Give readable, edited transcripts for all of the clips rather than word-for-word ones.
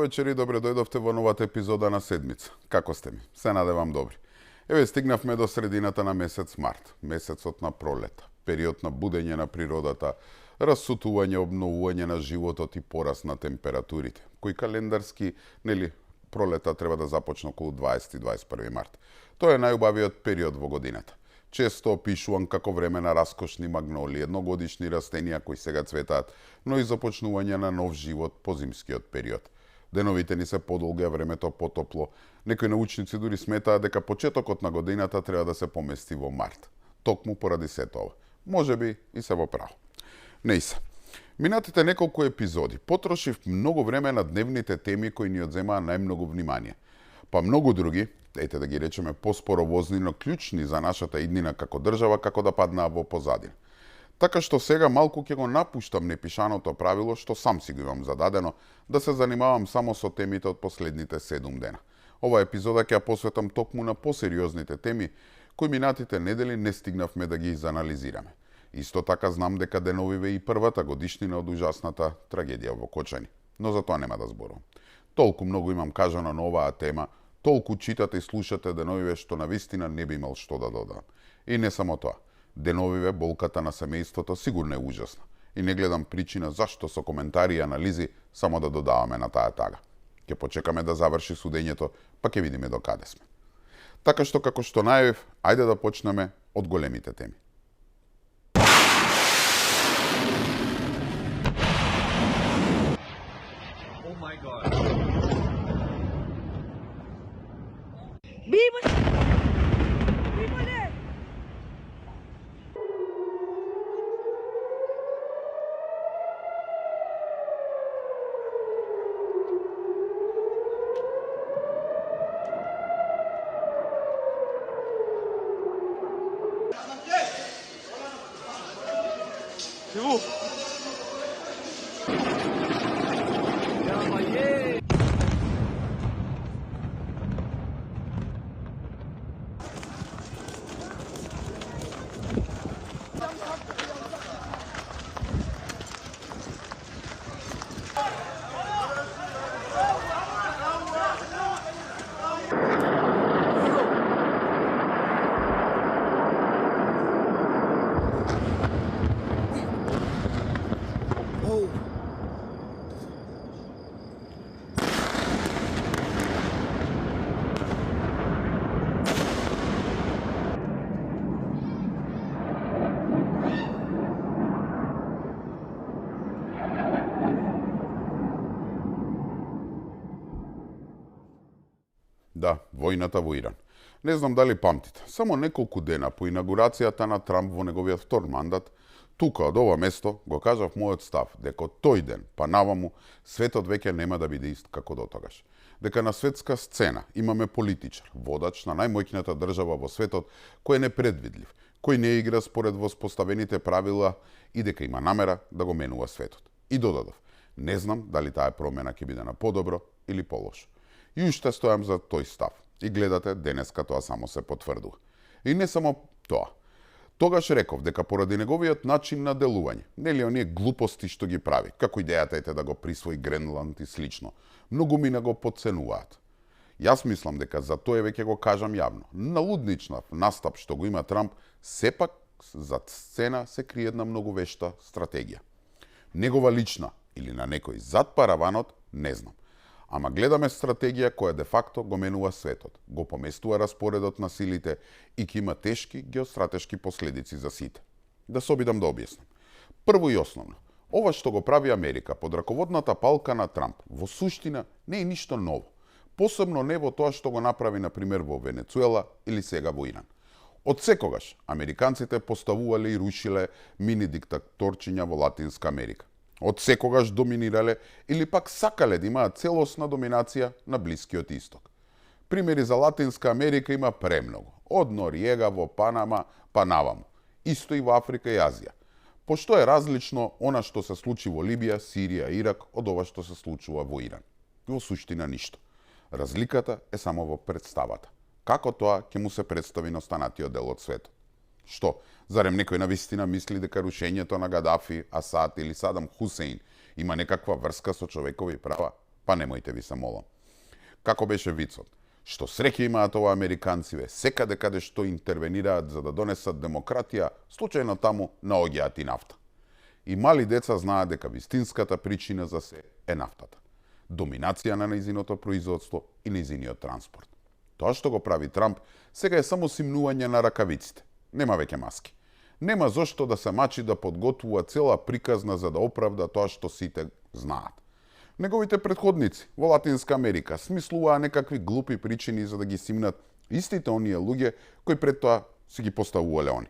вечер и добре дојдовте во новата епизода на Седмица. Како сте ми? Се надевам добри. Еве стигнавме до средината на месец март, месецот на пролета, период на будење на природата, рассутување, обновување на животот и пораст на температурите, кои календарски, пролета треба да започне околу 20-21 март. Тоа е најубавиот период во годината. Често опишуван како време на раскошни магнолии, едногодишни растенија кои сега цветаат, но и започнување на нов живот по зимскиот период. Деновите ни се подолги, а времето потопло. Некои научници дури сметаат дека почетокот на годината треба да се помести во март. Токму поради сето ова. Можеби и се во право. Не и се. Минатите неколку епизоди потрошив многу време на дневните теми кои ни одземаа најмногу внимание. Па многу други, ете да ги речеме поспоровозни, но клучни за нашата иднина како држава, како да паднаа во позадина. Така што сега малку ќе го напуштам непишаното правило што сам си го имам зададено, да се занимавам само со темите од последните 7 дена. Ова епизода ќе ја посветам токму на посериозните теми, кои минатите недели не стигнавме да ги изанализираме. Исто така знам дека деновиве и првата годишнина од ужасната трагедија во Кочани, но за тоа нема да зборувам. Толку многу имам кажано на оваа тема, толку читате и слушате деновиве што навистина не би имал што да додам. И не само тоа. Деновиве болката на семејството сигурно е ужасна. И не гледам причина зашто со коментари и анализи само да додаваме на таа тага. Ќе почекаме да заврши судењето, па ќе видиме до каде сме. Така што како што најавив, ајде да почнеме од големите теми. Да, војната во Иран. Не знам дали памтите, само неколку дена по инаугурацијата на Трамп во неговиот втор мандат, тука од ова место го кажав мојот став дека од тој ден па наваму светот веќе нема да биде ист како дотогаш. Дека на светска сцена имаме политичар, водач на најмоќната држава во светот кој е непредвидлив, кој не игра според воспоставените правила и дека има намера да го менува светот. И додадов, не знам дали таа промена ќе биде на подобро или полошо. И уште стојам за тој став. И гледате, денеска тоа само се потврдува. И не само тоа. Тогаш реков дека поради неговиот начин на делување, нели оние глупости што ги прави, како идејата ете да го присвои Гренланд и слично, многу мина го потценуваат. Јас мислам дека за тоа веќе го кажам јавно. Налудничнав настап што го има Трамп, сепак зад сцена се крие една многу вешта стратегија. Негова лична или на некој зад параванот, не знам. Ама гледаме стратегија која де факто го менува светот, го поместува распоредот на силите и ќе има тешки геостратешки последици за сите. Да се обидам да објаснам. Прво и основно, ова што го прави Америка под раководната палка на Трамп, во суштина не е ништо ново. Посебно не во тоа што го направи, например, во Венецуела или сега во Иран. Од секогаш, американците поставувале и рушиле мини диктаторчиња во Латинска Америка. Од секогаш доминирале или пак сакале да имаат целосна доминација на Блискиот Исток. Примери за Латинска Америка има премногу. Од Нориега во Панама па наваму. Исто и во Африка и Азија. Пошто е различно она што се случи во Либија, Сирија, Ирак од ова што се случува во Иран? Во суштина ништо. Разликата е само во представата. Како тоа ќе му се представи на останатиот дел од светот? Што? Зарем некој навистина мисли дека рушењето на Гадафи, Асад или Садам Хусеин има некаква врска со човекови права? Па немојте ви се молам. Како беше вицот? Што среќа имаат ова американциве, секаде каде што интервенираат за да донесат демократија, случајно таму наоѓаат и нафта. И мали деца знаат дека вистинската причина за се е нафтата. Доминација на нејзиното производство и нејзиниот транспорт. Тоа што го прави Трамп сега е само симнување на ракавиците. Нема веќе маски. Нема зошто да се мачи да подготвува цела приказна за да оправда тоа што сите знаат. Неговите предходници во Латинска Америка смислуваа некакви глупи причини за да ги симнат истите оние луѓе кои пред тоа си ги поставувале они.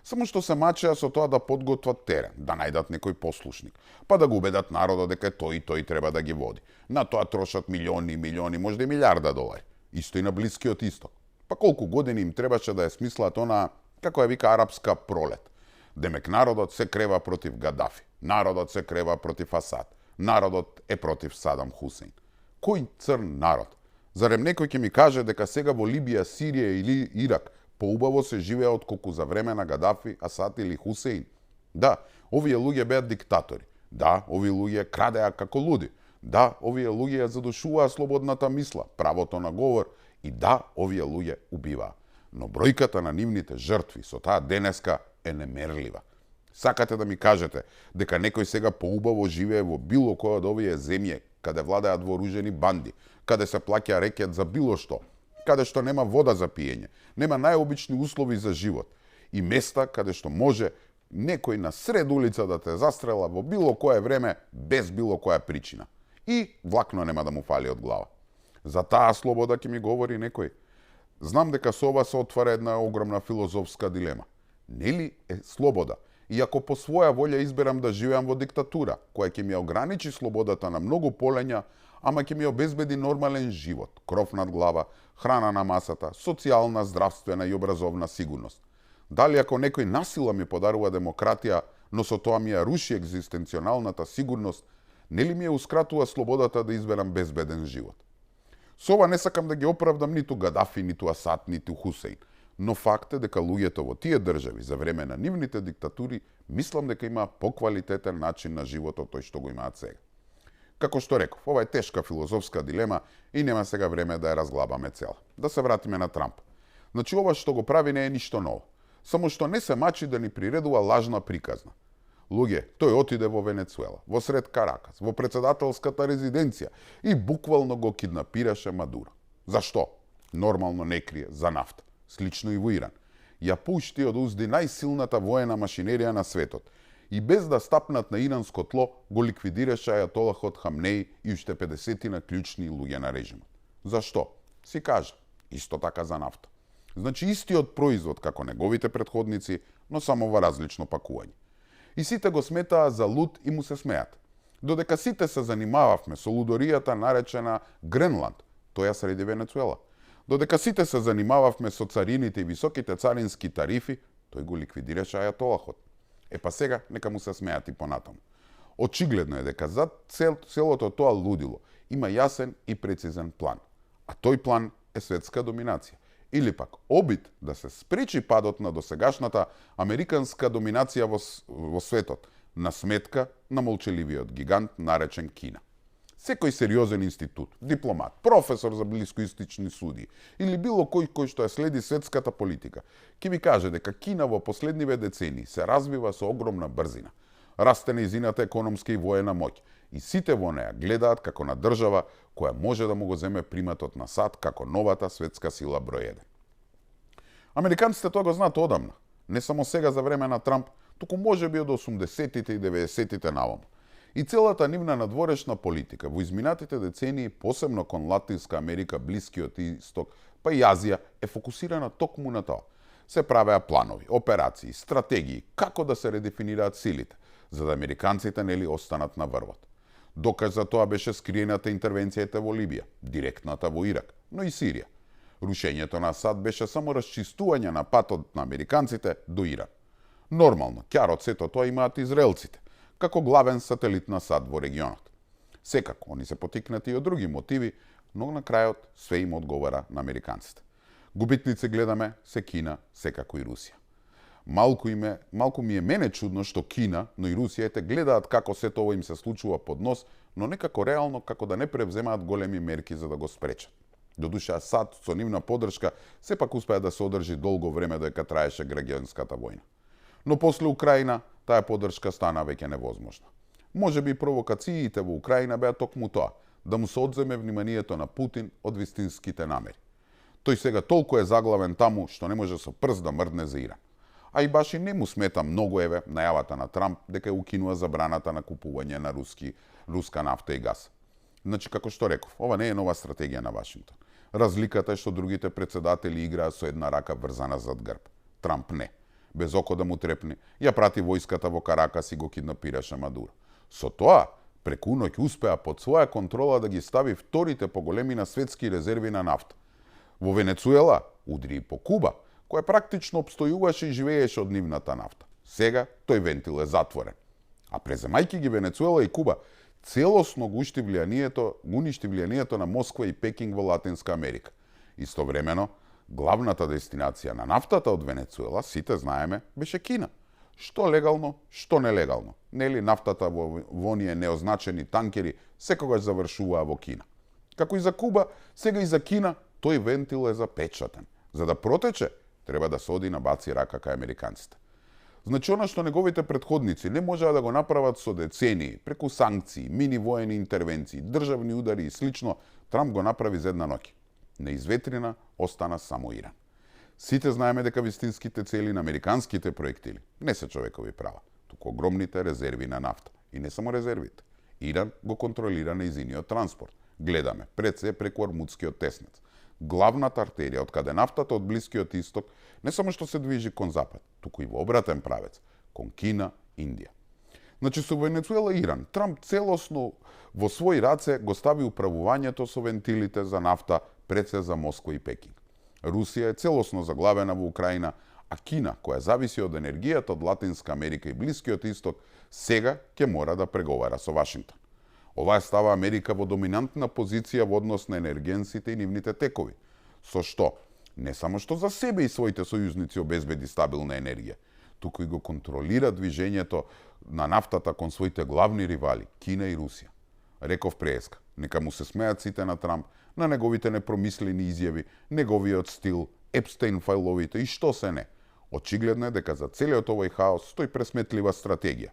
Само што се мачеа со тоа да подготват терен, да најдат некој послушник, па да го убедат народот дека тој и тој треба да ги води. На тоа трошат милиони и милиони, можда и милиарда долари. Исто и на Блискиот исток. Па колку години им требаше да ја смислат она, како ја вика, арапска пролет. Демек народот се крева против Гадафи, народот се крева против Асад, народот е против Садам Хусейн. Кој црн народ? Зарем некој ќе ми каже дека сега во Либија, Сирија или Ирак поубаво се живее отколку за време на Гадафи, Асад или Хусейн? Да, овие луѓе беа диктатори. Да, овие луѓе крадеа како луди. Да, овие луѓе ја задушуваа слободната мисла, правото на говор и да, овие луѓе убиваа. Но бројката на нивните жртви со таа денеска е немерлива. Сакате да ми кажете дека некој сега поубаво живее во било која од овие земји каде владеат вооружени банди, каде се плаќа рекет за било што, каде што нема вода за пиење, нема најобични услови за живот и места каде што може некој на сред улица да те застрела во било кое време без било која причина. И влакно нема да му фали од глава. За таа слобода ќе ми говори некој. Знам дека со ова се отвара една огромна филозофска дилема. Нели е слобода? И ако по своја волја изберам да живеам во диктатура, која ќе ми ограничи слободата на многу полења, ама ќе ми обезбеди нормален живот, кров над глава, храна на масата, социјална, здравствена и образовна сигурност. Дали ако некој насила ми подарува демократија, но со тоа ми ја руши екзистенционалната сигурност, нели ми ја ускратува слободата да изберам безбеден живот? Со ова не сакам да ги оправдам ниту Гадафи, ниту Асад, ниту Хусейн, но факт е дека луѓето во тие држави за време на нивните диктатури мислам дека има поквалитетен начин на живот од тој што го имаат сега. Како што реков, ова е тешка филозофска дилема и нема сега време да ја разглабаме цела. Да се вратиме на Трамп. Значи ова што го прави не е ништо ново, само што не се мачи да ни приредува лажна приказна. Луѓе, тој отиде во Венецуела, во сред Каракас, во председателската резиденција и буквално го киднапираше Мадуро. Зашто? Нормално не крие за нафта. Слично и во Иран. Ја пушти од узди најсилната воена машинерија на светот и без да стапнат на иранско тло го ликвидираше ајатолахот Хамнеи и уште 50 на клучни луѓе на режимот. Зашто? Си кажа, исто така за нафта. Значи истиот производ како неговите предходници, но само во различно пакување. И сите го сметаа за луд и му се смеат. Додека сите се занимававме со лудоријата наречена Гренланд, тоја среди Венецуела. Додека сите се занимававме со царините и високите царински тарифи, тој го ликвидираше ајатолахот. Па сега нека му се смеат и понатаму. Очигледно е дека зад целото тоа лудило има јасен и прецизен план. А тој план е светска доминација. Или пак обид да се спречи падот на досегашната американска доминација во светот, на сметка на молчеливиот гигант наречен Кина. Секој сериозен институт, дипломат, професор за блискоистични студии или било кој што ја следи светската политика, ќе ви каже дека Кина во последниве децении се развива со огромна брзина. Расте нејзината економска и воена моќ и сите во неа гледаат како на држава која може да му го земе приматот на САД како новата светска сила број 1. Американците тоа го знаат одамна, не само сега за време на Трамп, туку можеби од 80-тите и 90-тите наваму. И целата нивна надворешна политика во изминатите децении, посебно кон Латинска Америка, Блискиот исток, па и Азија, е фокусирана токму на тоа. Се правеа планови, операции, стратегии, како да се редефинираат силите, за да американците нели останат на врвот. Доказ за тоа беше скриената интервенцијата во Либија, директната во Ирак, но и Сирија. Рушењето на Асад беше само расчистување на патот на американците до Иран. Нормално, ќарот сето тоа имаат израелците, како главен сателит на САД во регионот. Секако, они се потикнати и од други мотиви, но на крајот све им одговара на американците. Губитници гледаме се Кина, секако и Русија. Малку ми е мене чудно што Кина, но и Русија те гледаат како сето ова им се случува под нос, но некако реално како да не превземаат големи мерки за да го спречат. Додуше Асад со нивна поддршка сепак успеа да се одржи долго време додека траеше граѓанската војна. Но после Украина таа поддршка стана веќе невозможна. Можеби провокациите во Украина беа токму тоа, да му се одземе вниманието на Путин од вистинските намери. Тој сега толку е заглавен таму што не може со прст да мрдне за Иран. А и баш и не му смета многу најавата на Трамп дека ја укинува забраната на купување на руска нафта и газ. Значи, како што реков, ова не е нова стратегија на Вашингтон. Разликата е што другите председатели играат со една рака врзана зад грб. Трамп не. Без око да му трепне, ја прати војската во Каракас и го киднапираше Мадуро. Со тоа, преку ноќ успеа под своја контрола да ги стави вторите по големина светски резерви на нафта. Во Венецуела удри и по Куба, која практично обстојуваше и живееше од нивната нафта. Сега тој вентил е затворен. А преземајќи ги Венецуела и Куба, целосно го уништи влијанието на Москва и Пекинг во Латинска Америка. Истовремено, главната дестинација на нафтата од Венецуела, сите знаеме, беше Кина. Што легално, што нелегално. Нели нафтата во оние неозначени танкери секогаш завршуваа во Кина. Како и за Куба, сега и за Кина, тој вентил е запечатен. За да протече, треба да се оди на баци рака кај американците. Значи, она што неговите предходници не можеа да го направат со децении, преку санкции, мини воени интервенции, државни удари и слично, Трамп го направи за една ноќ. На изветрина остана само Иран. Сите знаеме дека вистинските цели на американските проектили не се човекови права, туку огромните резерви на нафта. И не само резервите. Иран го контролира нејзиниот транспорт. Гледаме пред се преку Ормудскиот теснец. Главната артерија од каде нафтата од Блискиот исток не само што се движи кон запад, туку и во обратен правец, кон Кина, Индија. Значи, со Венецуела и Иран, Трамп целосно во своји раце го стави управувањето со вентилите за нафта пред се за Москва и Пекинг. Русија е целосно заглавена во Украина, а Кина, која зависи од енергијата од Латинска Америка и Блискиот исток, сега ќе мора да преговара со Вашингтон. Ова става Америка во доминантна позиција во однос на енергенсите и нивните текови, со што не само што за себе и своите сојузници обезбеди стабилна енергија, туку и го контролира движењето на нафтата кон своите главни ривали, Кина и Русија. Реков преска, нека му се смеат сите на Трамп, на неговите непромислени изјави, неговиот стил, Епстейн фајловите и што се не. Очигледно е дека за целиот овој хаос стои пресметлива стратегија.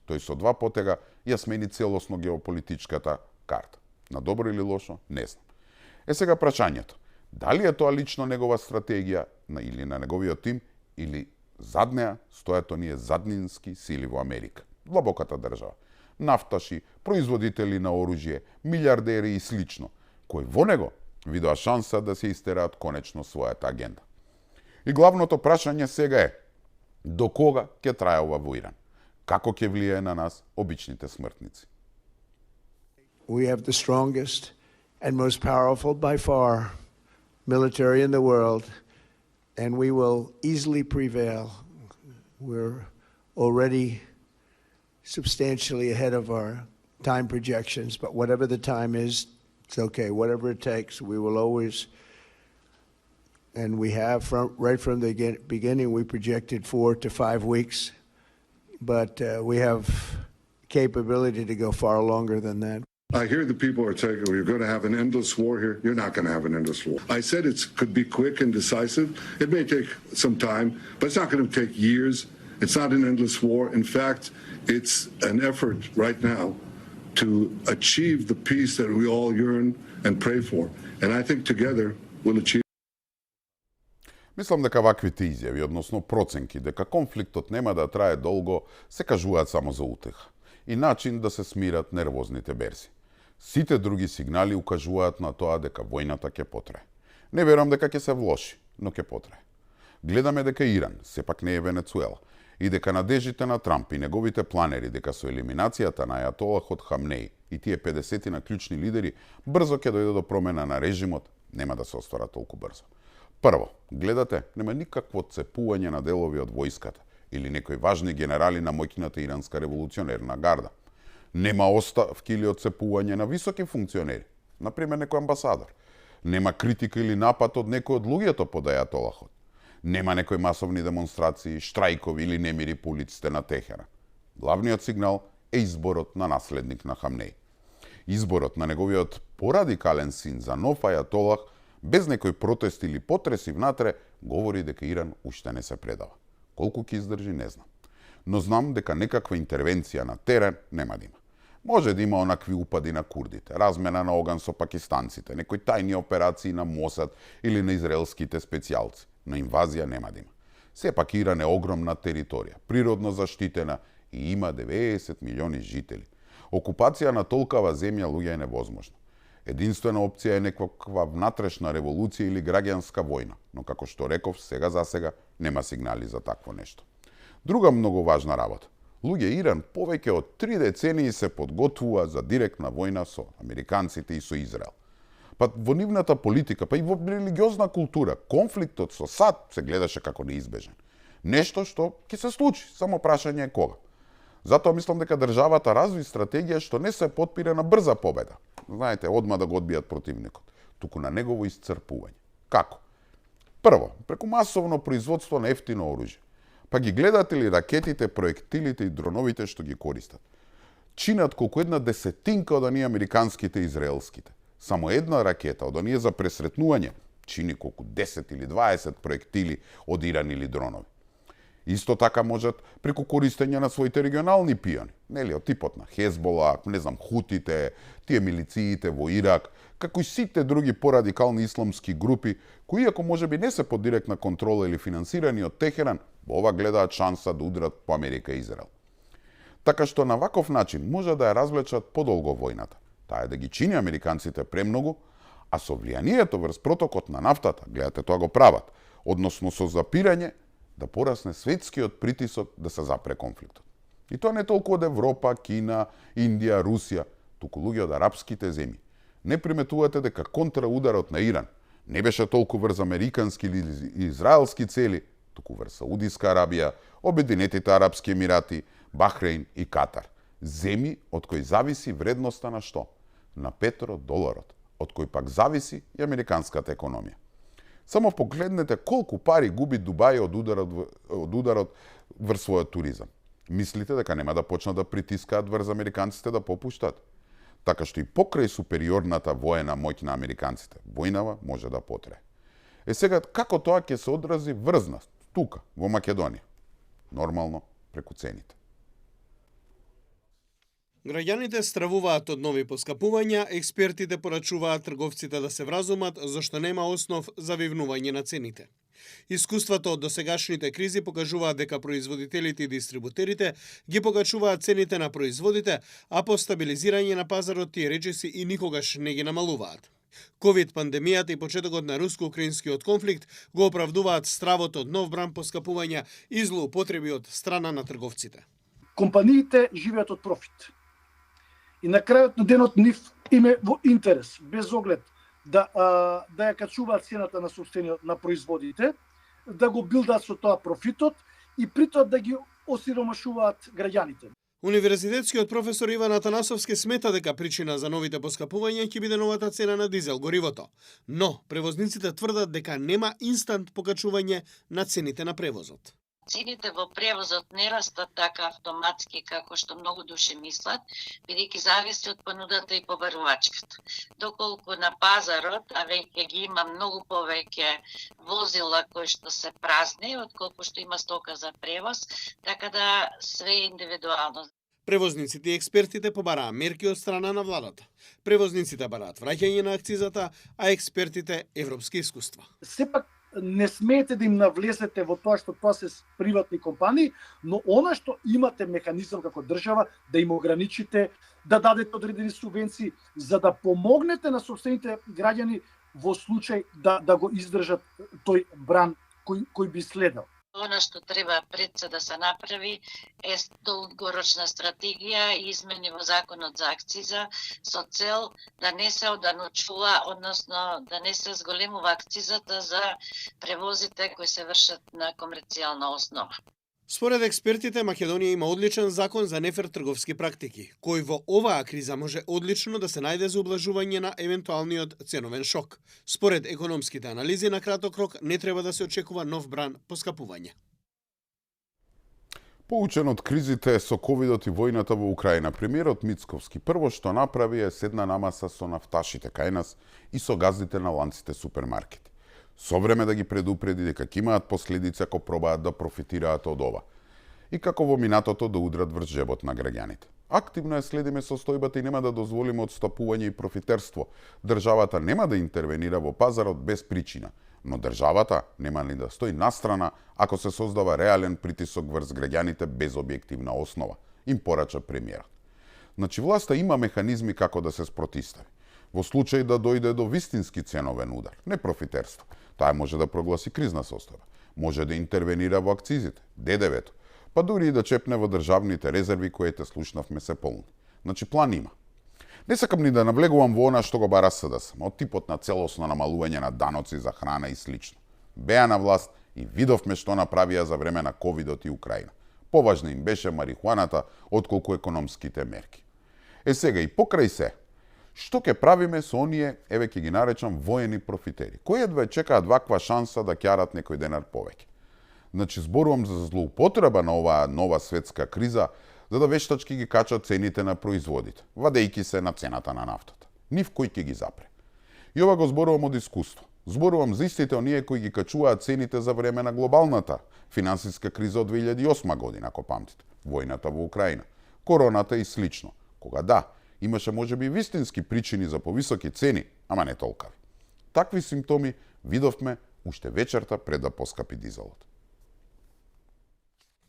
Тој со два потега ја смени целосно геополитичката карта. На добро или лошо, не знам. Е сега прашањето. Дали е тоа лично негова стратегија или на неговиот тим, или зад неа стојат оние заднински сили во Америка, длабоката држава, нафташи, производители на оружје, милиардери и слично, кои во него видоа шанса да се истераат конечно својата агенда. И главното прашање сега е, до кога ќе трае ова во Иран? Како ќе влијае на нас, обичните смртници? We have the strongest and most powerful by far military in the world, and we will easily prevail. We're already substantially ahead of our time projections, but whatever the time is, it's okay. Whatever it takes, we will always, and we have right from the beginning, we projected 4 to 5 weeks, but we have capability to go far longer than that. I hear the people are saying, well, you're going to have an endless war here. You're not going to have an endless war. I said it could be quick and decisive. It may take some time, but it's not going to take years. It's not an endless war. In fact, it's an effort right now to achieve the peace that we all yearn and pray for. And I think together we'll achieve. Мислам дека ваквите изјави, односно проценки дека конфликтот нема да трае долго, се кажуваат само за утеха и начин да се смират нервозните берзи. Сите други сигнали укажуваат на тоа дека војната ќе потрае. Не верувам дека ќе се влоши, но ќе потрае. Гледаме дека Иран сепак не е Венецуела и дека надежите на Трамп и неговите планери дека со елиминацијата на ајатолахот Хамнеи и тие 50 на клучни лидери брзо ќе дојде до промена на режимот, нема да се оствара толку брзо. Прво, гледате, нема никакво цепување на делови од војската или некои важни генерали на моќната иранска револуционерна гарда. Нема оставки или отцепување на високи функционери, например некој амбасадор. Нема критика или напад од некој од луѓето под ајатолахот. Нема некои масовни демонстрации, штрајкови или немири по улиците на Техеран. Главниот сигнал е изборот на наследник на Хамнеи. Изборот на неговиот порадикален син за нов ајатолах, без некој протест или потреси внатре, говори дека Иран уште не се предава. Колку ќе издржи, не знам. Но знам дека некаква интервенција на терен нема да има. Може да има онакви упади на курдите, размена на оган со пакистанците, некои тајни операции на Мосад или на израелските специјалци, но инвазија нема да има. Сепак Иран е огромна територија, природно заштитена и има 90 милиони жители. Окупација на толкава земја луѓе е невозможна. Единствена опција е некаква внатрешна револуција или граѓанска војна, но како што реков, сега за сега нема сигнали за такво нешто. Друга многу важна работа. Луѓе Иран повеќе од 3 децении се подготвува за директна војна со американците и со Израел. Па во нивната политика, па и во религиозна култура, конфликтот со САД се гледаше како неизбежен. Нешто што ќе се случи, само прашање е кога. Затоа мислам дека државата разви стратегија што не се подпира на брза победа. Знаете, одма да го одбијат противникот, туку на негово исцрпување. Како? Прво, преку масовно производство на ефтино оружје. Па ги гледате ли ракетите, проектилите и дроновите што ги користат? Чинат колку една десетинка од оние американските и израелските. Само една ракета од оние за пресретнување чини колку 10 или 20 проектили од Иран или дронови. Исто така можат преку користење на своите регионални пиони, нели, од типот на Хезбола, не знам, Хутите, тие милициите во Ирак, како и сите други порадикални исламски групи, кои иако можеби не се под директна контрола или финансирани од Техеран, во ова гледаат шанса да удрат по Америка и Израел. Така што на ваков начин може да ја развлечат подолго војната. Таа е да ги чини американците премногу, а со влијанието врз протокот на нафтата, гледате тоа го прават, односно со запирање, да порасне светскиот притисок да се запре конфликтот. И тоа не толку од Европа, Кина, Индија, Русија, туку луѓе од арапските земји. Не приметувате дека контраударот на Иран не беше толку врз американски или израелски цели, туку врз Саудиска Арабија, Обединетите арапски емирати, Бахрейн и Катар. Земји од кои зависи вредноста на што? На петродоларот, од кој пак зависи и американската економија. Само погледнете колку пари губи Дубај од ударот врз својот туризам. Мислите дека нема да почнат да притискаат врз американците да попуштат? Така што и покрај супериорната воена моќ на американците, војнава може да потрае. Сега, како тоа ќе се одрази врз нас, тука, во Македонија? Нормално, преку цените. Граѓаните стравуваат од нови поскапувања, експертите порачуваат трговците да се вразумат, зашто нема основ за вивнување на цените. Искуството од досегашните кризи покажуваат дека производителите и дистрибутерите ги покачуваат цените на производите, а по стабилизирање на пазарот тие речиси и никогаш не ги намалуваат. Ковид пандемијата и почетокот на руско-украинскиот конфликт го оправдуваат стравот од нов бран поскапувања и злоупотреби од страна на трговците. Компаниите живеат од профит. И на крајот на денот нив им е во интерес, без оглед да ја качуваат цената на собствениот на производите, да го билдаат со тоа профитот и притоа да ги осиромашуваат граѓаните. Универзитетскиот професор Иван Атанасовски смета дека причина за новите поскапувања ќе биде новата цена на дизел горивото, но превозниците тврдат дека нема инстант покачување на цените на превозот. Цените во превозот не растат така автоматски како што многу души мислат, бидејќи зависи од понудата и побарувачката. Доколку на пазарот, а веќе ги има многу повеќе возила кои што се празни, отколку што има стока за превоз, така да све е индивидуално. Превозниците и експертите побараа мерки од страна на владата. Превозниците бараат враќање на акцизата, а експертите европски искуства. Сепак не смеете да им навлезете во тоа што тоа се приватни компании, но она што имате механизам како држава да им ограничите, да дадете одредени субвенции за да помогнете на собствените граѓани во случај да го издржат тој бран кој би следел. Она што треба пред се да се направи е долгорочна стратегија и измени во законот за акциза со цел да не се оданочува, односно да не се зголемува акцизата за превозите кои се вршат на комерцијална основа. Според експертите, Македонија има одличен закон за нефер трговски практики, кој во оваа криза може одлично да се најде за ублажување на евентуалниот ценовен шок. Според економските анализи, на краток рок не треба да се очекува нов бран поскапување. Поучен од кризите со ковидот и војната во Украина, премиерот Мицковски прво што направи е седна на маса со нафташите кај нас и со газдите на ланците супермаркети. Со време да ги предупреди дека ќе имаат последици ако пробаат да профитираат од ова. И како во минатото да удрат врз жебот на граѓаните. Активно ја следиме состојбата и нема да дозволиме отстапување и профитерство. Државата нема да интервенира во пазарот без причина, но државата нема ли да стои настрана ако се создава реален притисок врз граѓаните без објективна основа, им порача премиерот. Значи власта има механизми како да се спротистави. Во случај да дојде до вистински ценовен удар, не профитерство, таа може да прогласи кризна состојба, може да интервенира во акцизите, ДДВ-то, па дури и да чепне во државните резерви кои те слушнавме се полни. Значи план има. Не сакам ни да навлегувам во она што го бара СДСМ, од типот на целосно намалување на даноци за храна и слично. Беа на власт и видовме што направија за време на ковидот и Украина. Поважна им беше марихуаната отколку економските мерки. Сега и покрај се, што ќе правиме со оние, еве ќе ги наречам воени профитери, кои едва чекаат ваква шанса да ќарат некој денар повеќе. Значи зборувам за злоупотреба на оваа нова светска криза, за да вештачки ги качат цените на производите, вадејќи се на цената на нафтата. Нив кој ќе ги запре. И ова го зборувам од искуство. Зборувам за истите оние кои ги качуваат цените за време на глобалната финансиска криза од 2008 година, ако памтите, војната во Украина, короната и слично, кога да, имаше можеби вистински причини за повисоки цени, ама не толкави. Такви симптоми видовме уште вечерта пред да поскапи дизелот.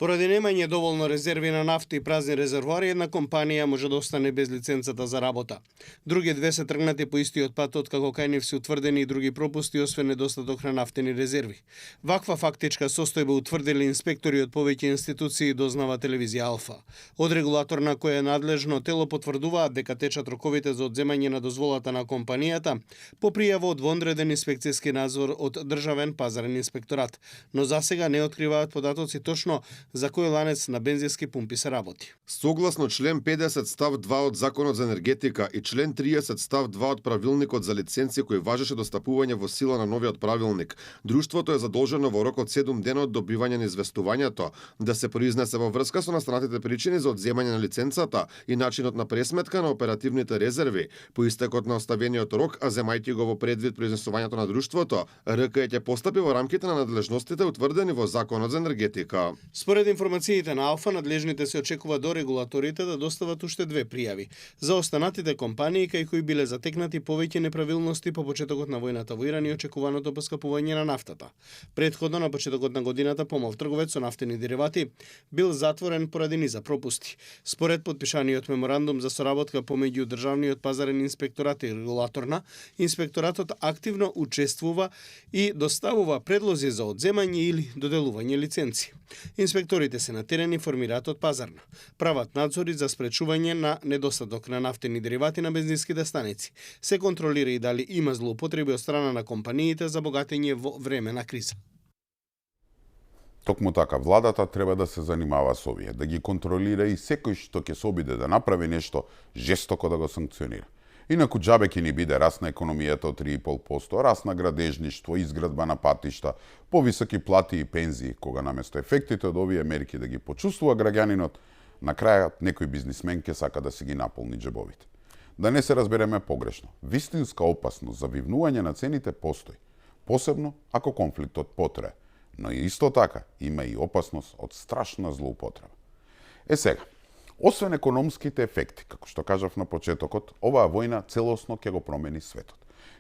Поради немање доволно резерви на нафта и празни резервоари, една компанија може да остане без лиценцата за работа. Други две се тргнати по истиот пат откако кај нив се утврдени и други пропусти освен недостаток на нафтени резерви. Ваква фактичка состојба утврдили инспектори од повеќе институции, дознава телевизија Алфа. Од регулаторна која е надлежно тело потврдуваат дека течат роковите за одземање на дозволата на компанијата по пријава од вонреден инспекцијски надзор од Државен пазарен инспекторат, но засега не откриваат податоци точно за кој ланец на бензински пумпи се работи. Согласно член 50 став 2 од Законот за енергетика и член 30 став 2 од Правилникот за лиценци кој важеше до стапување во сила на новиот правилник, друштвото е задолжено во рок од 7 дена од добивање на известувањето да се произнесе во врска со настанатите причини за одземање на лиценцата и начинот на пресметка на оперативните резерви по истекот на оставениот рок, а земајќи го во предвид произнесувањето на друштвото, РКЕ ќе постапи во рамките на надлежностите утврдени во Законот за енергетика. Според информациите на Алфа, надлежните се очекува до регулаторите да достават уште 2 пријави за останатите компании кај кои биле затекнати повеќе неправилности по почетокот на војната во Иран и очекуваното поскапување на нафтата. Предходно на почетокот на годината помал трговец со нафтени деривати бил затворен поради низа пропусти. Според подпишаниот меморандум за соработка помеѓу Државниот пазарен инспекторат и регулаторна, инспекторатот активно учествува и доставува предлози за одземање или доделување лиценци. Инспекторите се на терен и формираат од пазарна. Прават надзори за спречување на недостаток на нафтени деривати на бензинските станици. Се контролира и дали има злоупотреби од страна на компаниите за богатење во време на криза. Токму така, владата треба да се занимава со овие, да ги контролира и секој што ќе се обиде да направи нешто, жестоко да го санкционира. Инаку џабе ќе ни биде раст на економијата од 3,5%, раст на градежништво, изградба на патишта, повисоки плати и пензии, кога наместо ефектите од овие мерки да ги почувствува граѓанинот, на крајот некој бизнисмен ќе сака да си ги наполни џебовите. Да не се разбереме погрешно, вистинска опасност за вивнување на цените постои, посебно ако конфликтот потрае, но и исто така има и опасност од страшна злоупотреба. Сега, освен економските ефекти, како што кажав на почетокот, оваа војна целосно ќе го промени светот.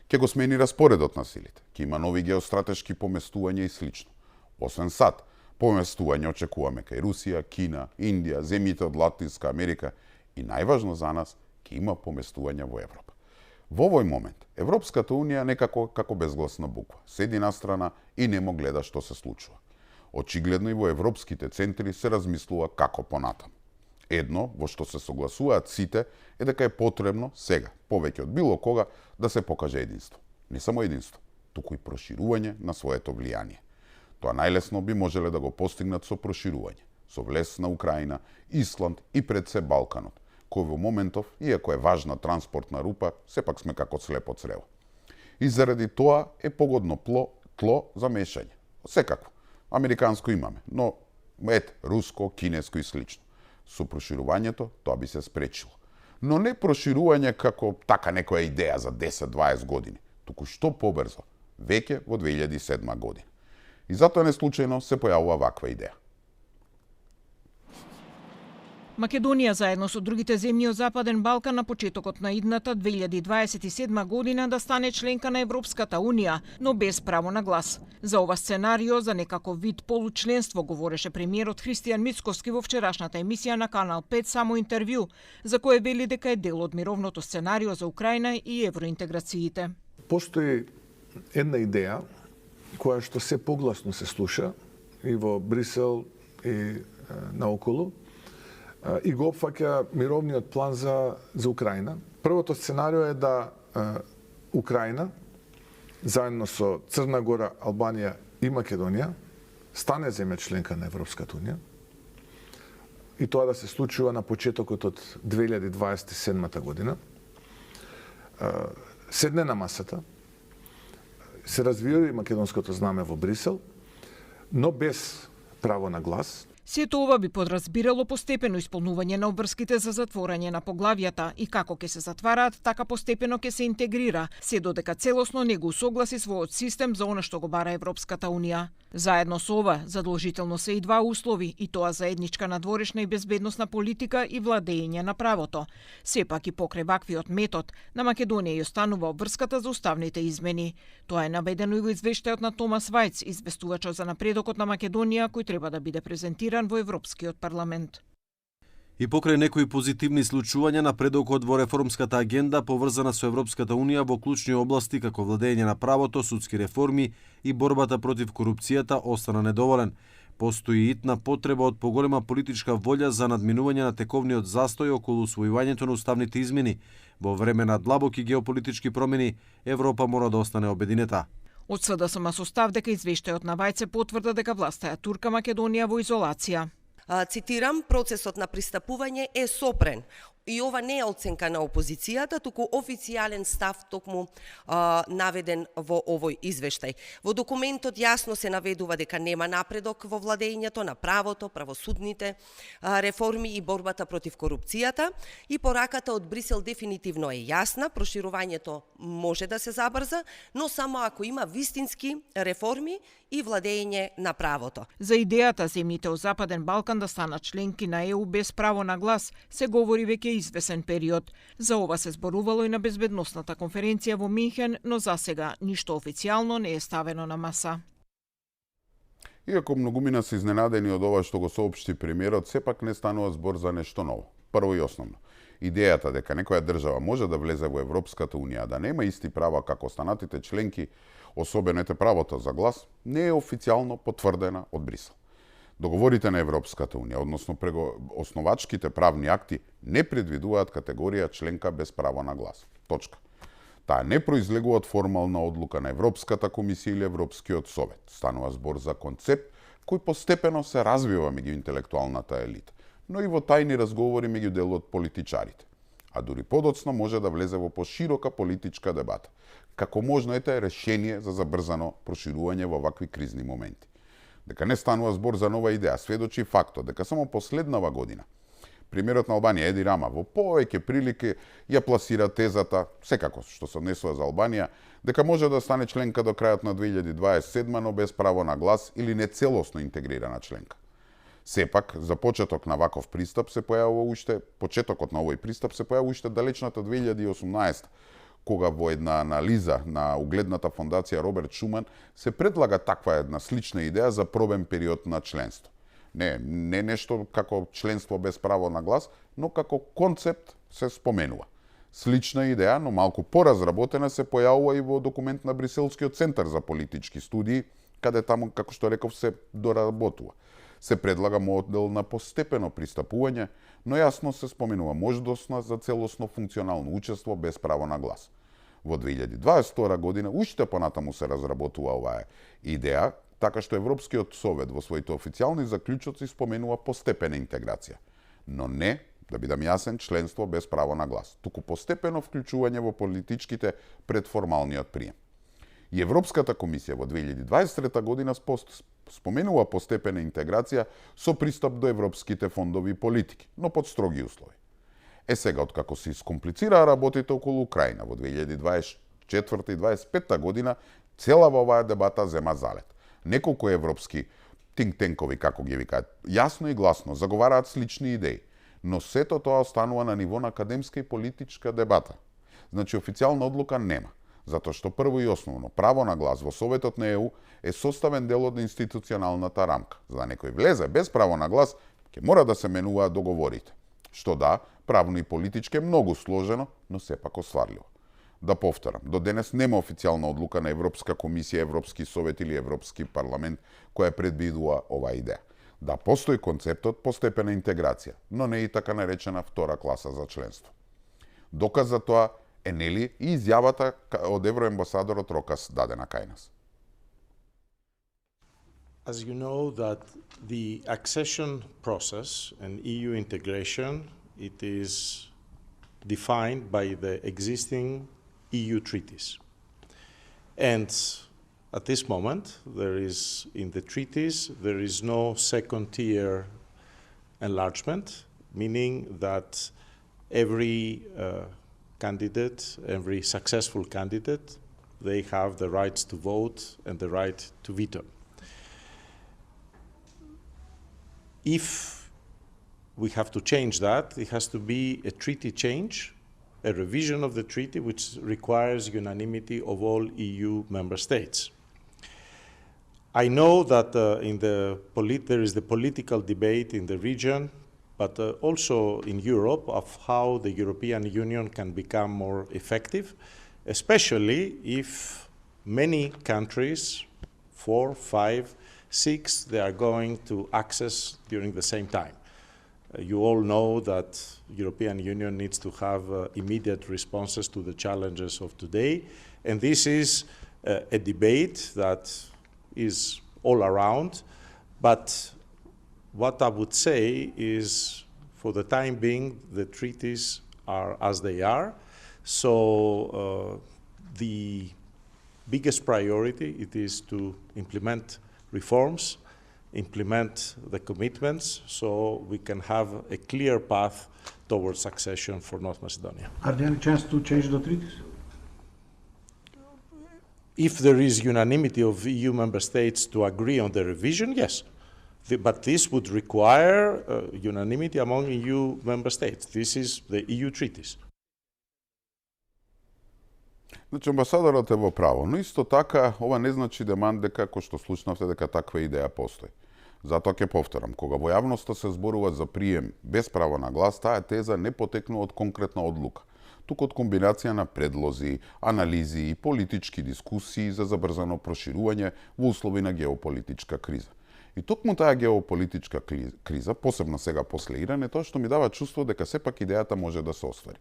Ќе го смени распоредот на силите, ќе има нови геостратешки поместувања и слично. Освен САД, поместување очекуваме кај Русија, Кина, Индија, земјите од Латинска Америка и најважно за нас, ќе има поместувања во Европа. Во овој момент, Европската Унија некако како безгласна буква, седи на страна и немо гледа што се случува. Очигледно и во европските центри се размислува како понатаму. Едно, во што се согласуваат сите, е дека е потребно сега, повеќе од било кога, да се покаже единство. Не само единство, туку и проширување на своето влијание. Тоа најлесно би можеле да го постигнат со проширување, со влез на Украина, Исланд и пред се Балканот, кој во моментов, иако е важна транспортна рупа, сепак сме како слепо црево. И заради тоа е погодно тло за мешање. Секако, американско имаме, но руско, кинеско и слично. Со проширувањето тоа би се спречило. Но не проширување како така некоја идеја за 10-20 години, туку што побрзо, веќе во 2007 година. И затоа не случајно се појавува ваква идеја. Македонија заедно со другите земји од Западен Балкан на почетокот на идната 2027 година да стане членка на Европската Унија, но без право на глас. За ова сценарио за некаков вид получленство говореше премиерот Христијан Мицкоски во вчерашната емисија на Канал 5 Само интервју, за кое вели дека е дел од мировното сценарио за Украина и евроинтеграциите. Постои една идеја која што се погласно се слуша и во Брисел и наоколу, и го опфаќа мировниот план за Украина. Првото сценарио е да Украина, заедно со Црна Гора, Албанија и Македонија, стане земја членка на Европската Унија, и тоа да се случува на почетокот од 2027 година. Седне на масата, се развива македонското знаме во Брисел, но без право на глас. Сето ова би подразбирало постепено исполнување на обврските за затворање на поглавјата и како ќе се затвараат, така постепено ќе се интегрира, се додека целосно не го усогласи својот систем за она што го бара Европската Унија. Заедно со ова, задолжително се и два услови, и тоа заедничка надворешна и безбедносна политика и владење на правото. Сепак и покрај ваквиот метод, на Македонија ја останува обврската за уставните измени. Тоа е наведено и во извештајот на Томас Вајц, известувачот за напредокот на Македонија, кој треба да биде презентиран во Европскиот парламент. И покрај некои позитивни случувања, напредокот во реформската агенда поврзана со Европската Унија во клучни области како владење на правото, судски реформи и борбата против корупцијата остана недоволен. Постои итна потреба од поголема политичка волја за надминување на тековниот застој околу усвојувањето на уставните измени. Во време на длабоки геополитички промени, Европа мора да остане обединета. Од СДСМ состав дека извештајот на Вајце потврда дека власта ја турка Македонија во изолација. Цитирам, процесот на пристапување е сопрен. И ова не е оценка на опозицијата, туку официјален став токму наведен во овој извештај. Во документот јасно се наведува дека нема напредок во владењето на правото, правосудните реформи и борбата против корупцијата, и пораката од Брисел дефинитивно е јасна, проширувањето може да се забрза, но само ако има вистински реформи и владење на правото. За идејата земјите од Западен Балкан да станат членки на ЕУ без право на глас се говори веќе извесен период. За ова се зборувало и на безбедносната конференција во Минхен, но засега ништо официјално не е ставено на маса. Иако многумина се изненадени од ова што го соопшти премиерот, сепак не станува збор за нешто ново. Прво и основно, идејата дека некоја држава може да влезе во Европската Унија, да нема исти права како останатите членки, особено ете правото за глас, не е официјално потврдена од Брисел. Договорите на Европската Унија, односно основачките правни акти, не предвидуваат категорија членка без право на глас. Точка. Таа не произлегува од формална одлука на Европската комисија или Европскиот совет. Станува збор за концепт кој постепено се развива меѓу интелектуалната елита, но и во тајни разговори меѓу дел од политичарите. А дури подоцна може да влезе во поширока политичка дебата, како можно ете решение за забрзано проширување во вакви кризни моменти. Дека не станува збор за нова идеја, сведочи фактот дека само последнава година премиерот на Албанија Еди Рама во повеќе прилики ја пласира тезата, секако што се однесува за Албанија, дека може да стане членка до крајот на 2027, но без право на глас или не целосно интегрирана членка. Сепак, за почетокот на овој пристап се појавува уште далечната 2018, кога во една анализа на угледната фондација Роберт Шуман се предлага таква една слична идеја за пробен период на членство. Не нешто како членство без право на глас, но како концепт се споменува. Слична идеја, но малку поразработена, се појавува и во документ на Бриселскиот центар за политички студии, каде таму, како што реков, се доработува. Се предлага модел на постепено пристапување, но јасно се споменува можност за целосно функционално учество без право на глас. Во 2022 година уште понатаму се разработува оваа идеја, така што Европскиот совет во своите официјални заклучоци споменува постепена интеграција, но не, да бидам јасен, членство без право на глас, туку постепено вклучување во политичките пред формалниот прием. И Европската комисија во 2023 година споменува постепена интеграција со пристап до европските фондови и политики, но под строги услови. Сега, откако се искомплицираа работите околу Украина во 2024 и 2025 година, целава оваа дебата зема залет. Неколку европски think-tankoви, како ги викаат, јасно и гласно заговараат слични идеи, но сето тоа останува на ниво на академска и политичка дебата. Значи, официјална одлука нема, затоа што прво и основно право на глас во Советот на ЕУ е составен дел од институционалната рамка. За да некој влезе без право на глас, ќе мора да се менуваат договорите. Што да, правно и политички е многу сложено, но сепак остварливо. Да повторам, до денес нема официјална одлука на Европска комисија, Европски совет или Европски парламент која предвидува оваа идеја. Да постои концептот постепена интеграција, но не и така наречена втора класа за членство. Доказ за тоа е нели и изјавата од евроамбасадорот Рокас дадена кај нас. As you know that the accession process and EU integration, it is defined by the existing EU treaties. And at this moment, in the treaties, there is no second-tier enlargement, meaning that every candidate, every successful candidate, they have the rights to vote and the right to veto. If we have to change that, it has to be a treaty change, a revision of the treaty which requires unanimity of all EU member states. I know that there is the political debate in the region, but also in Europe, of how the European Union can become more effective, especially if many countries, 4, 5, 6, they are going to access during the same time. You all know that the European Union needs to have immediate responses to the challenges of today, and this is a debate that is all around, but what I would say is, for the time being, the treaties are as they are, so the biggest priority it is to implement reforms, implement the commitments, so we can have a clear path towards accession for North Macedonia. Are there any chance to change the treaties? If there is unanimity of EU member states to agree on the revision, yes. But this would require unanimity among EU member states. This is the EU treaties. Значи, амбасадорот е во право, но исто така, ова не значи деман дека, кој што слушнавте, дека таква идеја постои. Затоа ќе повторам, кога во јавноста се зборува за прием без право на глас, таа теза не потекнува од конкретна одлука, туку од комбинација на предлози, анализи и политички дискусии за забрзано проширување во услови на геополитичка криза. И токму таа геополитичка криза, посебно сега после Иран, е тоа што ми дава чувство дека сепак идејата може да се оствари.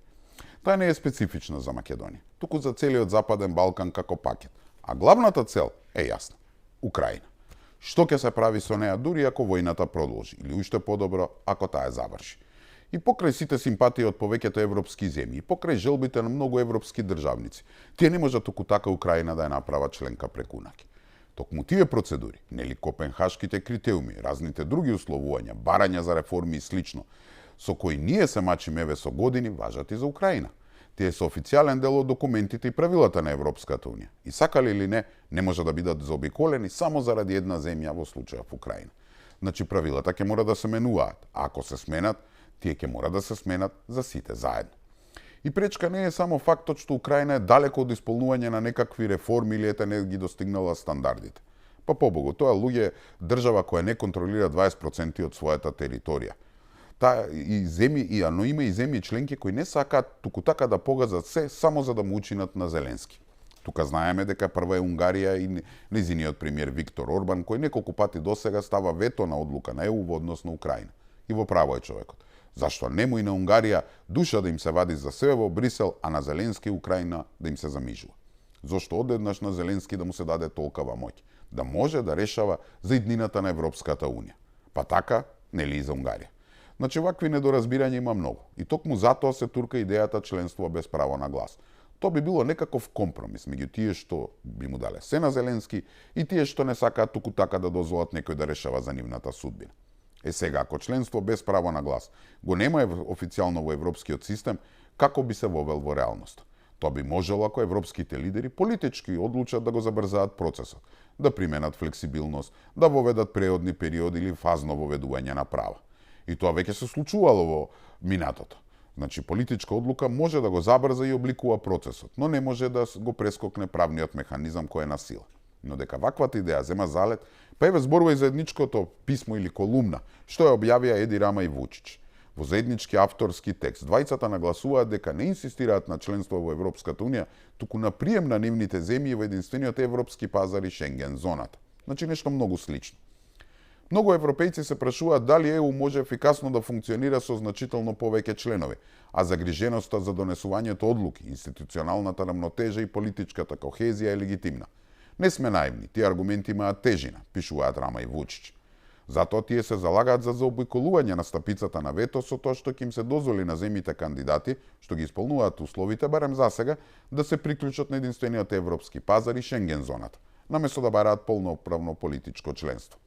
Таа не е специфична за Македонија, туку за целиот Западен Балкан како пакет. А главната цел е јасна – Украина. Што ќе се прави со неа дури ако војната продолжи, или уште подобро ако таа заврши. И покрај сите симпатии од повеќето европски земји, и покрај желбите на многу европски државници, тие не можат току така Украина да ја направат членка преку ноќ. Токму тие процедури, нели копенхашките критериуми, разните други условувања, барања за реформи и слично, со кои ние се мачиме еве со години, важат и за Украина. Тие се официјален дел од документите и правилата на Европската Унија. И сакали или не може да бидат заобиколени само заради една земја, во случајов Украина. Значи правилата ќе мора да се менуваат, а ако се сменат, тие ќе мора да се сменат за сите заедно. И пречка не е само фактот што Украина е далеко од исполнување на некакви реформи или ете не ги достигнала стандардите. Па побогу, тоа луѓе држава која не контролира 20% од својата територија. Но има и земји членки кои не сакаат туку така да погазат се само за да му учинат на Зеленски. Тука знаеме дека прва е Унгарија и нејзиниот премиер Виктор Орбан, кој неколку пати досега става вето на одлука на ЕУ во однос на Украина. И во право е човекот. Зашто нему и на Унгарија душа да им се вади за себе во Брисел, а на Зеленски Украина да им се замижува? Зошто одеднаш на Зеленски да му се даде толкова моќ? Да може да решава за иднината на Европската Унија. Па така, нели и за Унгарија. Значи, вакви недоразбирања има многу. И токму затоа се турка идејата членство без право на глас. Тоа би било некаков компромис меѓу тие што би му дале се на Зеленски и тие што не сакаат туку така да дозволат некој да решава за нивната судбина. Сега, ако членство без право на глас го нема официјално во европскиот систем, како би се вовел во реалност? Тоа би можело ако европските лидери политички одлучат да го забрзаат процесот, да применат флексибилност, да воведат преодни периоди или фазно воведување на права. И тоа веќе се случувало во минатото. Значи, политичка одлука може да го забрза и обликува процесот, но не може да го прескокне правниот механизам кој е на сила. Но дека ваквата идеја зема залет, па еве зборува и заедничкото писмо или колумна, што ја објавија Еди Рама и Вучич. Во заеднички авторски текст, двајцата нагласуваат дека не инсистираат на членство во Европската унија, туку на прием на нивните земји во единствениот европски пазар и Шенген зоната. Значи нешто многу слично. Многу европејци се прашуваат дали ЕУ може ефикасно да функционира со значително повеќе членови, а загриженоста за донесувањето одлуки, институционалната рамнотежа и политичката кохезија е легитимна. Не сме наивни, тие аргументи имаат тежина, пишуваат Рама и Вучич. Затоа тие се залагаат за заобиколување на стапицата на вето со тоа што ќе им се дозволи на земјите кандидати, што ги исполнуваат условите, барем засега, да се приклучат на единствениот европски пазар и Шенген зоната, наместо да бараат полноправно политичко членство.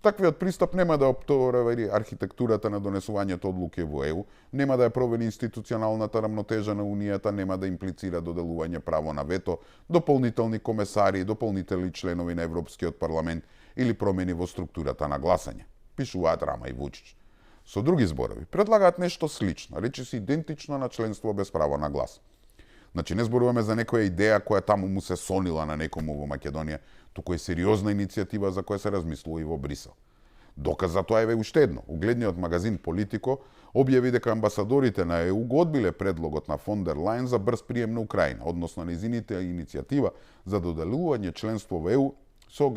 Таквиот пристап нема да опровери архитектурата на донесувањето одлуки во ЕУ, нема да ја провери институционалната рамнотежа на Унијата, нема да имплицира доделување право на вето, дополнителни комесари, дополнителни членови на Европскиот парламент или промени во структурата на гласање, пишуваат Рама и Вучич. Со други зборови, предлагаат нешто слично, речиси идентично на членство без право на глас. Значи, не зборуваме за некоја идеја која таму му се сонила на некому во Македонија, туку е сериозна иницијатива за која се размислува и во Брисел. Доказ за тоа е уште едно. Угледниот магазин Политико објави дека амбасадорите на ЕУ го одбиле предлогот на фон дер Лајен за брз прием на Украина, односно нејзините иницијатива за доделување членство во ЕУ со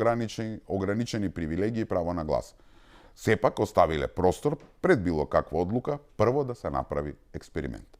ограничени привилегии и право на глас. Сепак оставиле простор пред било каква одлука прво да се направи експеримент.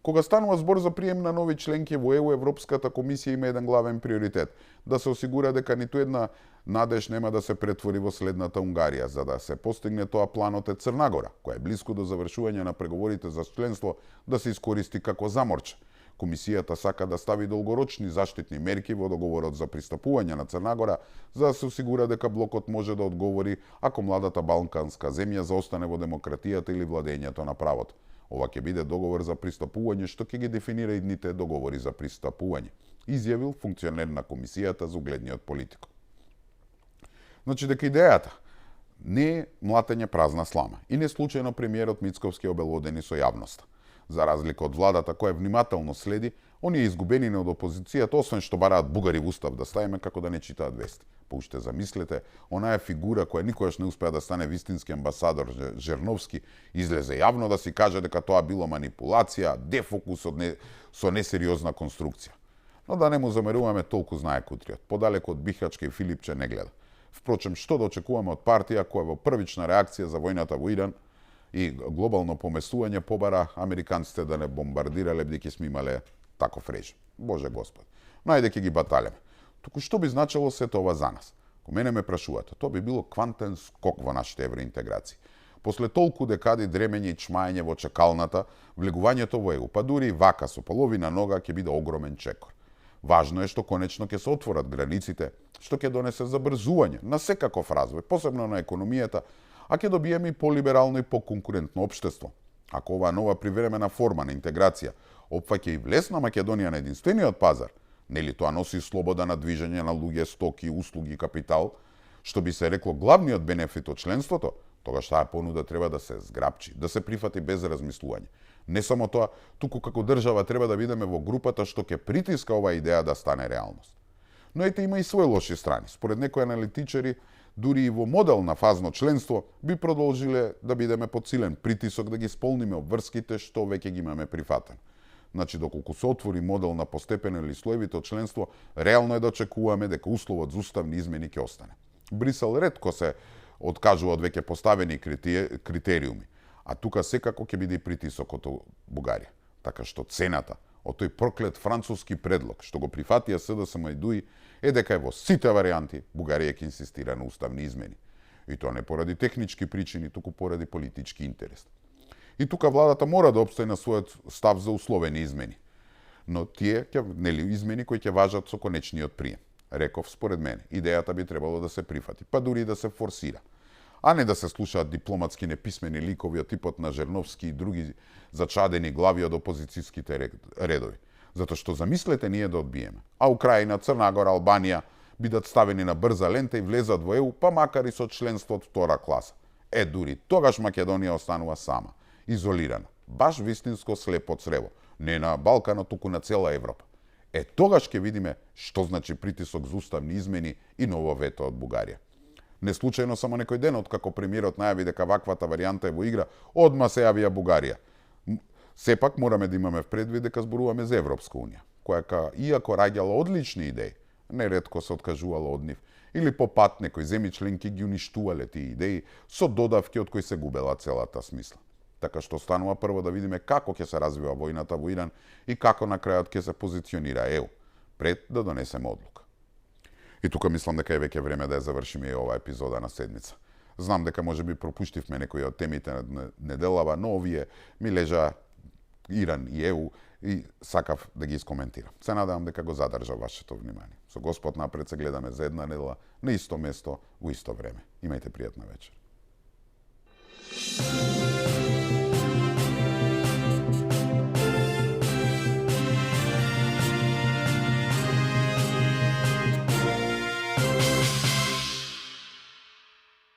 Кога станува збор за прием на нови членки во ЕУ, Европската комисија има еден главен приоритет – да се осигура дека ниту една надеж нема да се претвори во следната Унгарија. За да се постигне тоа, планот е Црна Гора, која е близко до завршување на преговорите за членство, да се искористи како заморче. Комисијата сака да стави долгорочни заштитни мерки во договорот за пристапување на Црна Гора, за да се осигура дека блокот може да одговори ако младата балканска земја заостане во демократијата или владењето на правото. Ова ќе биде договор за пристапување што ќе ги дефинира идните договори за пристапување, изјавил функционер на комисијата за угледниот Политико. Значи дека идејата не е млатење празна слама и не случајно премиерот Мицковски обелодени со јавноста. За разлика од владата која внимателно следи, оние изгубени од опозицијата, освен што бараат бугари в устав да ставиме, како да не читаат вести. Па уште замислете, онаа фигура која никогаш не успеа да стане вистински амбасадор Жерновски, излезе јавно да си каже дека тоа било манипулација, дефокус со несериозна конструкција. Но да не му замеруваме, толку знае кутриот. Подалеку од Бихачка и Филипче не гледа. Впрочем, што да очекуваме од партија која во првична реакција за војната во Иран и глобално поместување побара американците да не бомбардирале бидејќи сме имале таков режим. Боже Господ. Најде ќе ги баталеме. Туку што би значило се тоа за нас? Ко мене ме прашувате, тоа би било квантен скок во нашите евроинтеграции. После толку декади дремење и чмаење во чекалната, влегувањето во ЕУ, па дури и вака со половина нога ќе биде огромен чекор. Важно е што конечно ќе се отворат границите, што ќе донесе забрзување на секаков развој, посебно на економијата, а ќе добиеме и полиберално и поконкурентно општество. Ако оваа нова привремена форма на интеграција опфаќа и влез на Македонија на единствениот пазар, нели тоа носи слобода на движење на луѓе, стоки, услуги, капитал, што би се рекло главниот бенефит од членството, тогаш таа понуда треба да се зграпчи, да се прифати без размислување. Не само тоа, туку како држава треба да бидеме во групата што ќе притиска оваа идеја да стане реалност. Но ете има и своји лоши страни. Според некои аналитичари, дури и во модел на фазно членство би продолжиле да бидеме под силен притисок да ги исполниме обврските што веќе ги имаме прифатено. Значи, доколку се отвори модел на постепено или слоевито членство, реално е да очекуваме дека условот за уставни измени ќе остане. Брисел ретко се откажува од веќе поставени критериуми, а тука секако ќе биде и притисокот од Бугарија. Така што цената од тој проклет француски предлог што го прифатија СДСМ и ДУИ е дека во сите варианти Бугарија ќе инсистира на уставни измени. И тоа не поради технички причини, туку поради политички интерес. И тука владата мора да опстои на својот став за условени измени. но тие измени кои ќе важат со конечниот прием. Реков, според мене, идејата би требало да се прифати, па дури да се форсира, а не да се слушаат дипломатски неписмени ликови од типот на Жерновски и други зачадени глави од опозицијските редови. Затоа што замислете ние да одбиеме, а Украина, Црна Гора, Албанија бидат ставени на брза лента и влезат во ЕУ, па макар и со членство од втора класа. Дури тогаш Македонија останува сама, изолирана, баш вистинско слепо црево, не на Балканот, туку на цела Европа. Тогаш ќе видиме што значи притисок за уставни измени и ново вето од Бугарија. Не случајно само некој ден откако премиерот најави дека ваквата варијанта е во игра, одма се јавија Бугарија. Сепак мораме да имаме предвид дека зборуваме за Европска унија, која иако раѓала одлични идеи, неретко се откажувала од нив, или по пат некои земји членки ги уништувале тие идеи со додавки од кои се губела целата смисла. Така што станува прво да видиме како ќе се развива војната во Иран и како на крајот ќе се позиционира ЕУ, пред да донесеме одлука. И тука мислам дека е веќе време да ја завршиме и оваа епизода на седмица. Знам дека можеби пропуштивме некои од темите на неделава, но овие ми лежа Иран и ЕУ и сакав да ги искоментирам. Се надевам дека го задржав вашето внимание. Со Господ напред се гледаме за една недела на исто место во исто време. Имајте пријатна вечер.